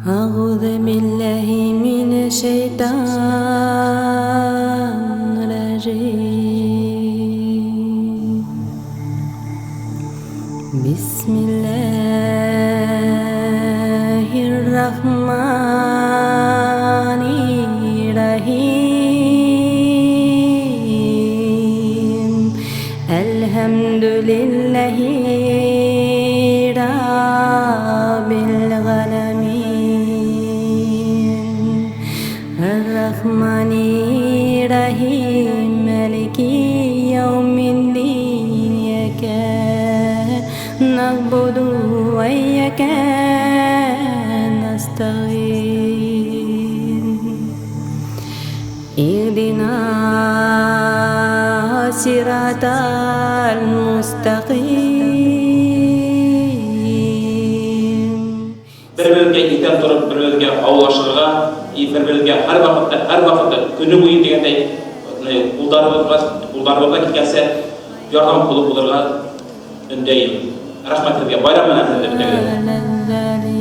أعوذ بالله من الشيطان الرجيم. بسم الله الرحمن الرحيم. الحمد لله رب العالمين، الرحمن الرحيم، مالك يوم الدين، إياك نعبد وإياك نستعين، اهدنا صراط المستقيم. Бер-беребеҙгә иртән тороп, бер-беребеҙгә һаулашырға и бер-беребеҙгә һәр ваҡытта, һәр ваҡытта, көнө буйы тигәндәй, ҡулдарыбыҙға килгәнсә ярҙам ҡулы булырға өндәйем. Рәхмәт һеҙгә, байрам менән һеҙҙе бөтәгеҙҙе.